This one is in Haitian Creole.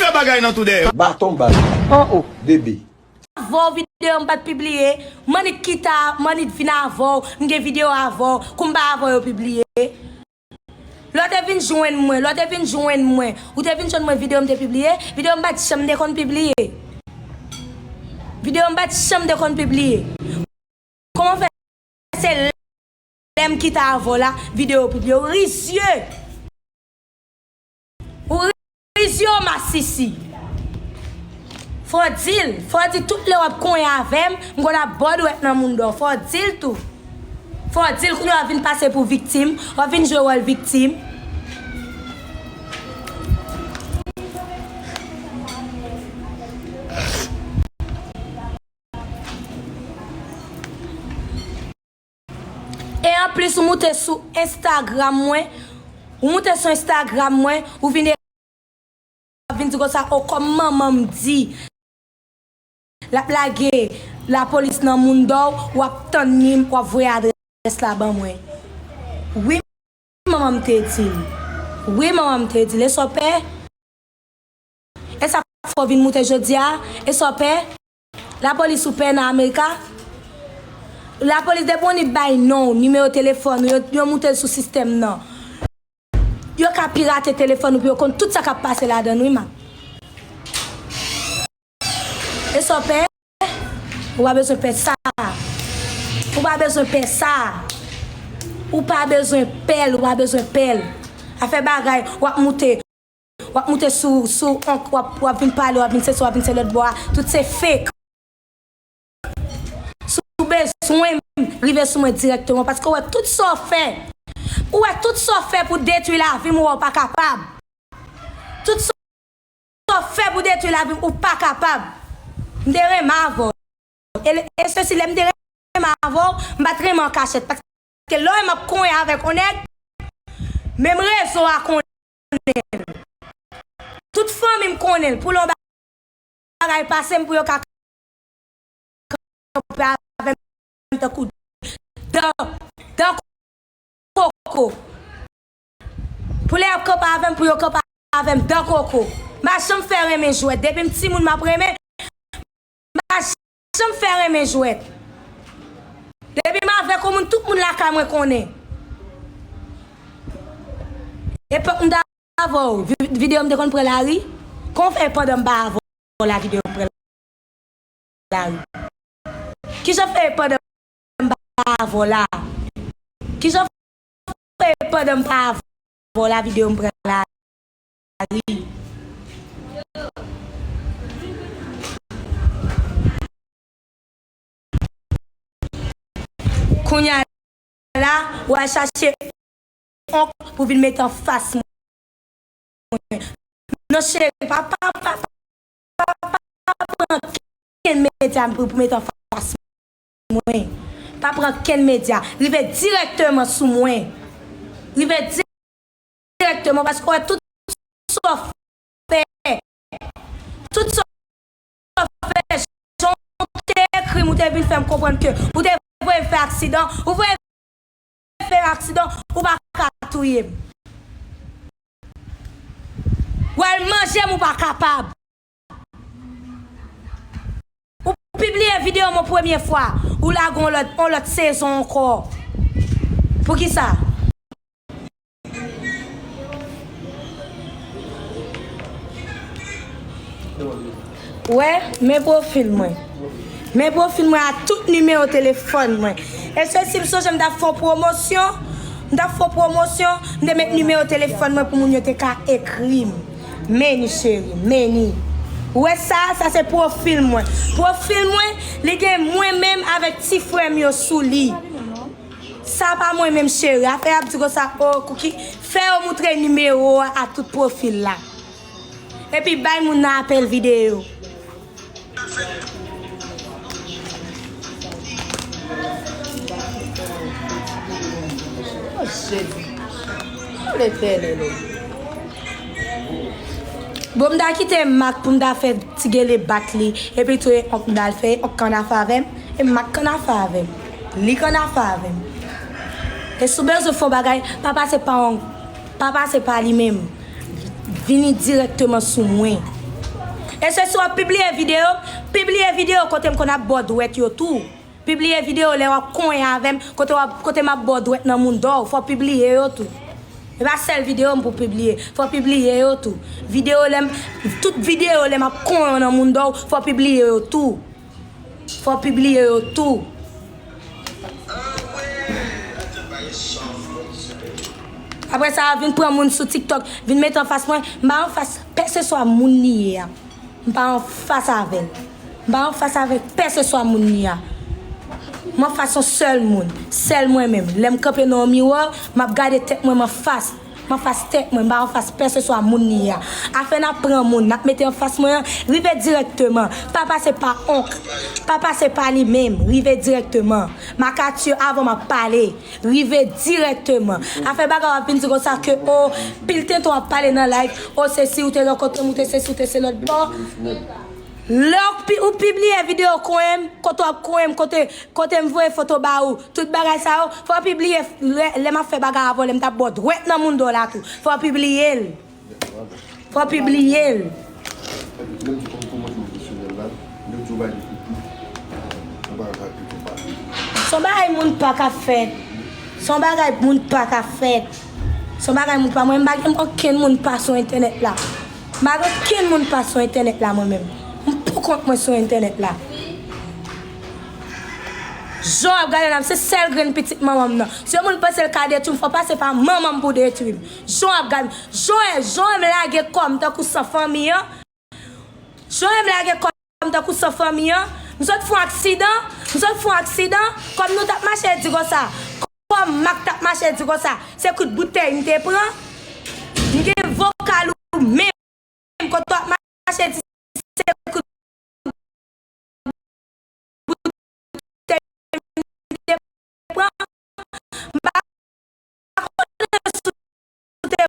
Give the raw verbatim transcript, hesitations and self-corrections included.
fè bagay nan tou dèyè. Baton bal. Oh, oh. Bebe. Avè w videyo m pa t pibliye. Mannik kita, Mannik vin avè w. M gen videyo avè w. Kou m pa avè w yo pibliye. Lè w te vin jwenn mwen, lè w te vin jwenn mwen, ou te vin jwenn mwen videyo m te pibliye? Videyo m pa t janm te konn pibliye. Videyo m pa t janm te konn pibliye. Kòman fè se lè m kite avè w la, videyo pibliye? Ou rizye! Ou rizye, ou masisi! Fò w di l, fò w di tout lè w ap konyen avè m, m konn ap ba w dwèt nan mounda w, fò w di l tou. Fò w di l kounye a w ap vin pase pou viktim, w ap vin jwe wòl viktim. E anplis ou moute sou Instagram mwen, ou moute sou Instagram mwen, ou vin ap vin di konsa, o kòm manman m di l ap lage lapolis nan mounda w, w ap tann li, w ap voye adrès la ban mwen. Wi, manman m te di l. Wi, manman m te di l. E sa w pè? E sa k fè w vin moute jodi a? E sa w pè? Lapolis ou pè nan Amerika? Lapolis depi w annik bay non w, nimewo telefòn ou, yo, yo moute l sou sistèm nan. Yo ka pirate telefòn ou pou yo konn tout sa k ap pase ladan l wi, man. E sa w pè? Ou pa bezwen pè sa. Ou pa bezwen pè sa. Ou pa bezwen pè l, ou pa bezwen pè l. Afè bagay, w ap moute, w ap moute sou, sou onk, w ap, w ap vin pale, w ap vin se sa, w ap vin se lòt bò a. Tout se fake. Si w bezwen m, rive sou mwen dirèkteman, paske w wè tout sa w fè. Ou wè tout sa w fè pou detwi lavi m, ou wè w pa kapab. Tout sa w fè pou detwi lavi m, ou pa kapab. M te renmen avè w. E, e sesi, lè m te renmen avè w, m pa t renmen an kachèt. Paske lè w wè m ap konyen avèk yon nèg, menm rezo a konnen l. Tout fanmi m konnen l. Pou lè yon bagay pase m, pou yo ka kanpe avè m tankou dan, dan koko. Pou lè y ap kanpe avè m, pou yo kanpe avè m dan koko. M pa janm fè renmen jwèt. Depi m timoun m ap renmen, m pa janm fè renmen jwèt. Depi m avèk yon moun, tout moun lakay mwen konnen. Epòk m t avè w, vi- videyo m te konn pran lari? Kòman w fè pandan m pa avè w la videyo m pran lari? Kijan w fè pandan m pa avè w la? Kijan w fè pandan m pa avè w la videyo m pran lari? Kounye a la, w al chache onk pou vin met anfas mwen. Non, cheri, pa, pa, pa, pa, pa, pa pran kenn medya pou, pou met anfas mwen. Pa pran kenn medya. Rive dirèkteman sou mwen. Rive dirèkteman, paske w wè tout sa w fè. Tout sa w fè, jan w te ekri m, ou te vin fè m konprann ke ou te voye fè aksidan, ou voye fè aksidan, ou pa ka touye m. W al manje m, ou pa kapab. Ou pibliye videyo m yon premye fwa, ou lage yon lòt, yon lòt sezon ankò. Poukisa? Wè, men pwofil mwen. Men pwofil mwen a tout nimewo telefòn mwen. E sesi m sonje m t ap fè yon pwomosyon. M t ap fè yon pwomosyon. M te met nimewo telefòn mwen pou moun yo te ka ekri m. Meni cheri, meni. Ou wè sa, sa se pwofil mwen. Pwofil mwen, li gen mwen menm avèk ti frè m yo sou li. Sa pa mwen menm cheri. Afè y ap di konsa, o, Cookie, fè yo moutre nimewo a a tout pwofil la. Epi bay moun nan apèl videyo. O Jezi. O Letènèl o. Bon, m ta kite Mak pou m ta fè ti gele bat li, epi tou e onk m ta al fè, onk ka nan afè avè m, e Mak ka nan afè avè m. Li ka nan afè avè m. E si w bezwen fè yon bagay, pa pase pa onk, pa pase pa li menm. Vini dirèkteman sou mwen. E se si w ap pibliye videyo, pibliye videyo kote m konn ap ba w dwèt yo tou. Pibliye videyo lè w ap konyen avè m, kote w ap, kote m ap ba w dwèt nan mouda w, fò w pibliye yo tou. E pa sèl videyo m pou pibliye, fò w pibliye yo tou. Videyo lè m, tout videyo lè m ap konyen w nan mouda w, fò w pibliye yo tou. Fò w pibliye yo tou. Apre sa, vin pran moun sou TikTok, vin mete anfas mwen, m pa anfas pèseswa moun li ye a. M pa anfas avè l. M pa anfas avèk pèseswa moun li a. M anfas yon sèl moun, sèl mwen menm. Lè m kanpe nan yon miwa, m ap gade tèt mwen, m anfas. M anfas tèt mwen, m pa anfas pèseswa moun li a. Afè n ap pran moun, n ap mete anfas mwen an, rive dirèkteman. Pa pase pa onk, pa pase pa li menm, rive dirèkteman. Makati avan m ap pale, rive dirèkteman. Afè bagay w ap vin di konsa ke, o, pil tenten w ap pale nan live, o, se si ou te rankontre m, ou te se si, ou te se lòt bò. Lè w pi-, ou pibliye videyo konyen m, kote w ap konyen m, kote, kote m voye foto ba ou, tout bagay sa yo, fò w pibliye lè, lè m ap fè bagay avè w, lè m t ap ba w dwèt nan mouda w la tou. Fò w pibliye l. Fò w pibliye l. Se yon bagay moun pa ka fè. Se yon bagay moun pa ka fè. Se yon bagay moun pa, mwen m pa gen okenn moun pa sou entènèt la. M pa gen okenn moun pa sou entènèt la mwen menm. M pou kont mwen sou entènèt la. Jan w ap gade la, se sèl grenn pitit manman m nan. Si yon moun panse l ka detwi m, fò pase pa manman m pou detwi m. Jan w ap gade, jan w, jan w lage kò m tankou san fanmi an. Jan w lage kò m tankou san fanmi an. M sot fè yon aksidan, m sot fè yon aksidan, kòm nou t ap mache di konsa. Kòm Mak t ap mache di konsa, se kout boutèy m te pran. M gen vokal ou menm kote w ap mache di